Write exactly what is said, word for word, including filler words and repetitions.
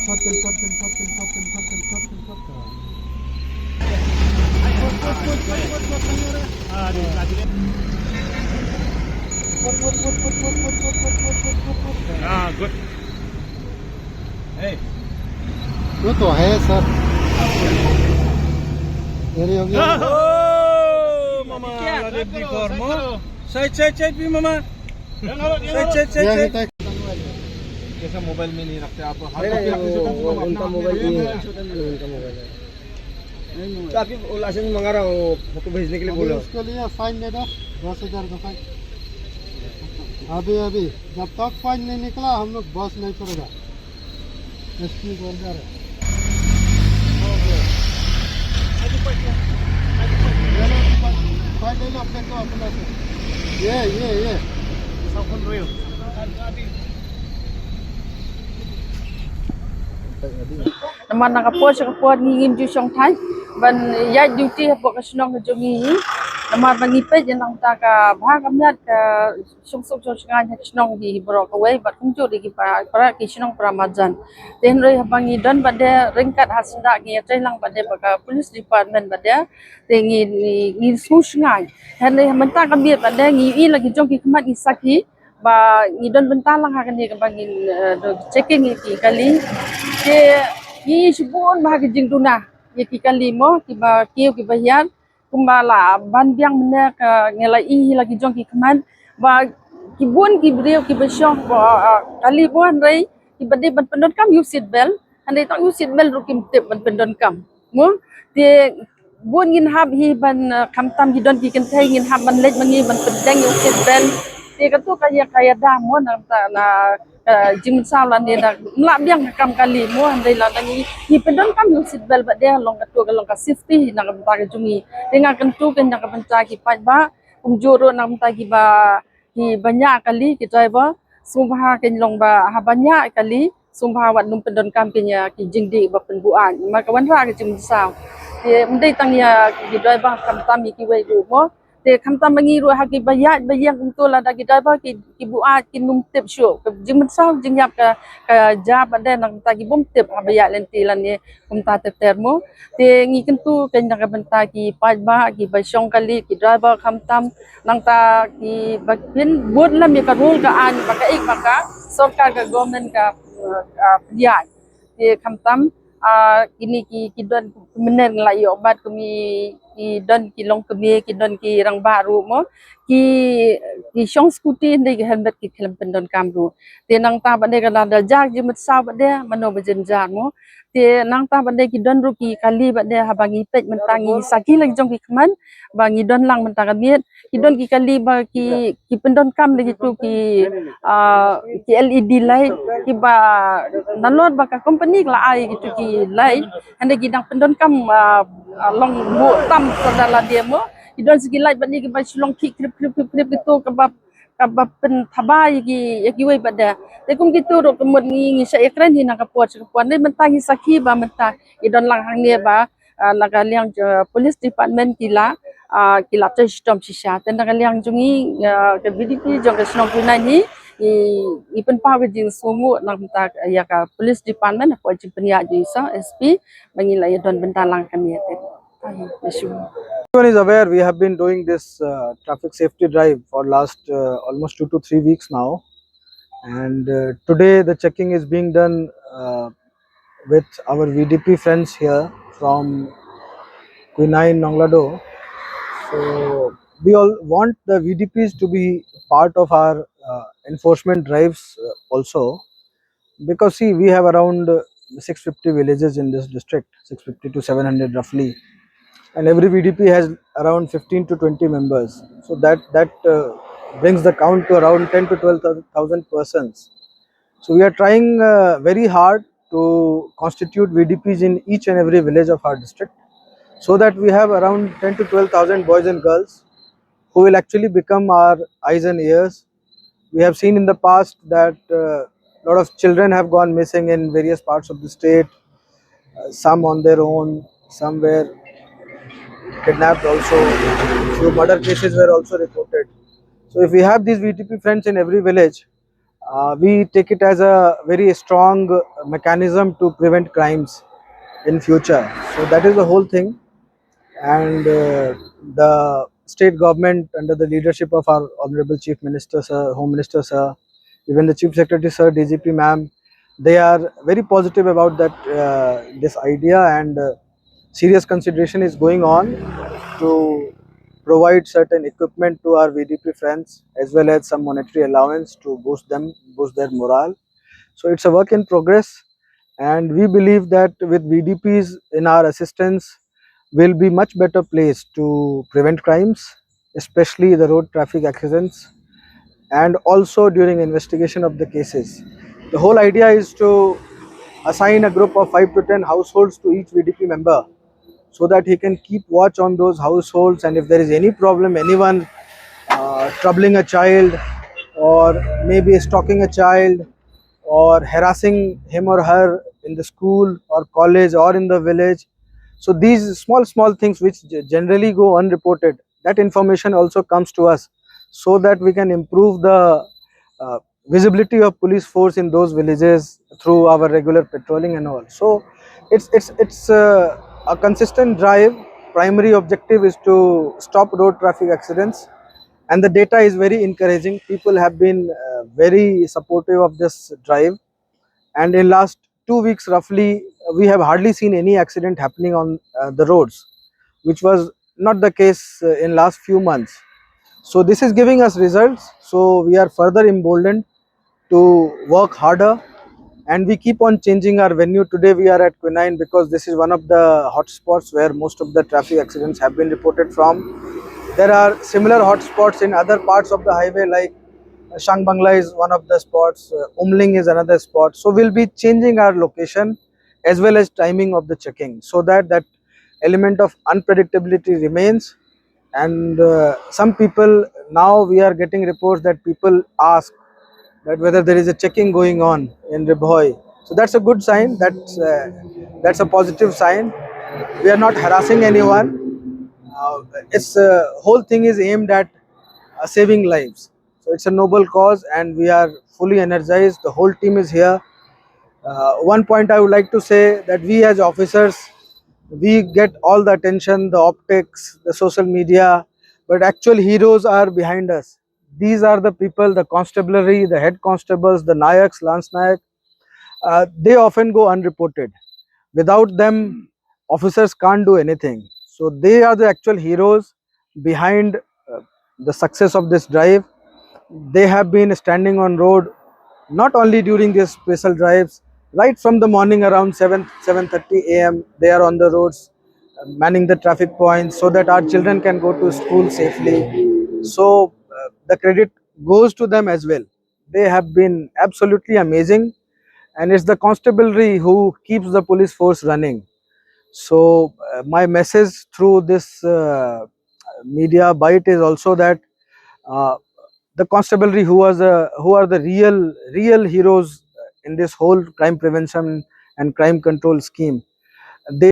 Ah, good. Hey. वो तो है सर। मेरी हो गया। Oh, mama, la dep di kor mo. Side, side, side, pi mama. Side, side, side, ये अभी side. तक जैसा मोबाइल में नहीं रखते आप, हाथ नहीं, नहीं, पकड़ के वो, पीछे वो घुमाओ, उनका अपना मोबाइल हाथ ये में है, छोटा मोबाइल, उनका मोबाइल है। तो आपकी वो लाइसेंस मंगा रहा हूँ, फोटो भेजने के लिए अभी बोला। उसके लिए फाइन दे दो, दस हजार का फाइन। अभी अभी जब तक फाइन नहीं निकला, हम लोग बस नहीं छोड़ेगा। एसपी को अंदर है। ये लो, फाइन ले लो अपने को, अपना से। ये, ये, ये। Namar na ka por sha ka por ngi ngim ju shong thait ban ïaid duty hapoh ka shnong ka jong ngi. Namar ba ngi peit ïa nangta ka bha ka miat, ka shong suk shong shngaiñ ha ka shnong hi baroh kawei bad kumjuh de ki para, para ki shnong para marjan. Te hynrei haba ngi don bad de ryngkat ha syndah ngi ïatrei lang bad de bad ka police department bad de. Te ngi, ngi, ngi sngewshngaiñ. Hynrei mynta ka miet bad de ngi ïohi la ki jong ki khmat ngi sakhi ba ngi don bynta lang ha kane kaba ngin, eh, don checking ïa ki kali. Te ngi shibun ba ha ki jingduna ïa ki kali mo, kiba kiew kiba hiar, kumba la ban biang mynne ka ngi la ïohi la ki jong ki khmat ba ki bun ki briew kiba shong ba, ah, kali mo hynrei kiba dei ban pyndonkam ïa u seat belt, hynrei tang ïa u seat belt ruh kim tip ban pyndonkam. Mo, te bun ngin hap hi ban, eh, khamtam hi don ki kynthei ngin hap ban leit ma ngi ban pyndeng ïa u seat belt. Te kato ka ïa ka ïada mo na ka, na ka jingmynsaw lane na mlah biang ka kam kali mo hynrei lada ngi, ngi pyndonkam ïa u seat belt bad de long kato ka long ka safety na ka bynta ka jong ngi. Te nga kyntu ka na ka bynta ki paidbah kumjuh ruh na ka bynta kiba, kiba ñiah kali ki driver, sngewbha kin long ba haba ñiah kali sngewbha wat nym pyndonkam kin ïa ki jingdih ba pynbuaid. Namar ka wanrah ka jingmynsaw. Te ym dei tang ïa ki driver khamtam ïa kiwei ruh mo. Te khamtam ma ngi ruh ha kiba ïaid ba ïeng kumto lada ki driver ki, ki buaid kin nym tip shuh. Ka jingmynsaw jingïap ka, ka jia bad de na ka bynta ki bym tip haba ïaid lynti lane kumta ter ter mo. Te ngi kyntu ka na ka bynta ki paidbah kiba shong kali ki driver khamtam nangta kiba pynbud lem ïa ka rule ka aiñ ba ka ïeit ba ka sorkar ka government ka, eh, ka pynïaid. Te khamtam, ah, kine ki, ki don mynne nga la ïoh bat kum ki, ki don ki longkmie, ki don ki rangbah ruh mo. Ki, ki shong scooty hynrei ki helmet ki khlem pyndonkam ruh. Te nangta bad de ka la da jia ka jingmynsaw bad de mano ba jynjar mo. Te nangta bad de ki don ruh ki kali bad de haba ngi peit mynta ngi sakhi la ki jong ki khmat ba ngi don lang mynta ka miet. Ki don ki kali ba ki, ki pyndonkam la kitu ki, ah, ki L E D light kiba nalor ba ka company ka la ai kitu ki light. Hynrei ki dang pyndonkam, ah, ah, long buh tam sa da la dia mo. Ki don sa ki light bad de kiba shu long ki krip krip krip krip kitu kaba kaba pynthaba ïa ki, ïa kiwei bad de. Te kum kitu ruh ka mut ngi, ngi shah ïakren hi na ka por sha ka por. Hynrei mynta ngi sakhi ba mynta ngi don lang hangne ba, ah, na ka liang, ah, police department ki la, ah, ki la trei shitom shisha. Te na ka liang jong ngi, ah, ka V D P jong ka shnong Khuinai hi, ngi, ngi pynpaw ka jingsngewnguh na ka bynta ïa ka police department hapoh jingpynïaid jong i sa S P ba ngi la ïa don bynta lang kane te. Everyone is aware we have been doing this uh, traffic safety drive for last uh, almost two to three weeks now, and uh, today the checking is being done uh, with our V D P friends here from Quinine Nonglado. So we all want the V D Ps to be part of our uh, enforcement drives uh, also, because see, we have around uh, six fifty villages in this district, six fifty to seven hundred roughly, and every V D P has around fifteen to twenty members. So that that uh, brings the count to around ten to twelve thousand persons. So we are trying uh, very hard to constitute V D Ps in each and every village of our district, so that we have around ten to twelve thousand boys and girls who will actually become our eyes and ears. We have seen in the past that a lot of children have gone missing in various parts of the state, uh, some on their own, some were kidnapped also. Few murder cases were also reported. So if we have these V D P friends in every village, Uh, we take it as a very strong mechanism to prevent crimes in future. So that is the whole thing. And uh, the state government, under the leadership of our Honorable Chief Minister, sir, Home Minister, sir, even the Chief Secretary, sir, D G P, ma'am, they are very positive about that, uh, this idea, and uh, serious consideration is going on to provide certain equipment to our V D P friends, as well as some monetary allowance to boost them, boost their morale. So it's a work in progress, and we believe that with V D Ps in our assistance, we'll be much better placed to prevent crimes, especially the road traffic accidents, and also during investigation of the cases. The whole idea is to assign a group of five to ten households to each V D P member, so that he can keep watch on those households, and if there is any problem, anyone uh, troubling a child, or maybe stalking a child, or harassing him or her in the school or college or in the village. So these small, small things which ge- generally go unreported, that information also comes to us, so that we can improve the uh, visibility of police force in those villages through our regular patrolling and all. So it's it's it's uh, a consistent drive. Primary objective is to stop road traffic accidents, and the data is very encouraging. People have been uh, very supportive of this drive, and in last two weeks roughly, we have hardly seen any accident happening on uh, the roads, which was not the case uh, in last few months. So this is giving us results. So we are further emboldened to work harder, and we keep on changing our venue. Today we are at Quinine because this is one of the hotspots where most of the traffic accidents have been reported from. There are similar hotspots in other parts of the highway, like Shangbangla is one of the spots, uh, Umling is another spot. So we'll be changing our location as well as timing of the checking, so that that element of unpredictability remains. And uh, some people, now we are getting reports that people ask that whether there is a checking going on in Ri Bhoi. So that's a good sign. That's uh, that's a positive sign. We are not harassing anyone. Uh, it's uh, whole thing is aimed at uh, saving lives. So it's a noble cause, and we are fully energized. The whole team is here. Uh, one point I would like to say that we as officers, we get all the attention, the optics, the social media, but actual heroes are behind us. These are the people, the constabulary, the head constables, the nayaks, lance nayak. Uh, they often go unreported. Without them, officers can't do anything. So they are the actual heroes behind uh, the success of this drive. They have been standing on road not only during these special drives, right from the morning around seven, seven thirty a m, they are on the roads, uh, manning the traffic points so that our children can go to school safely. So uh, the credit goes to them as well. They have been absolutely amazing, and it's the constabulary who keeps the police force running. So uh, my message through this uh, media bite is also that uh, the constabulary, who was a, who are the real, real heroes in this whole crime prevention and crime control scheme, they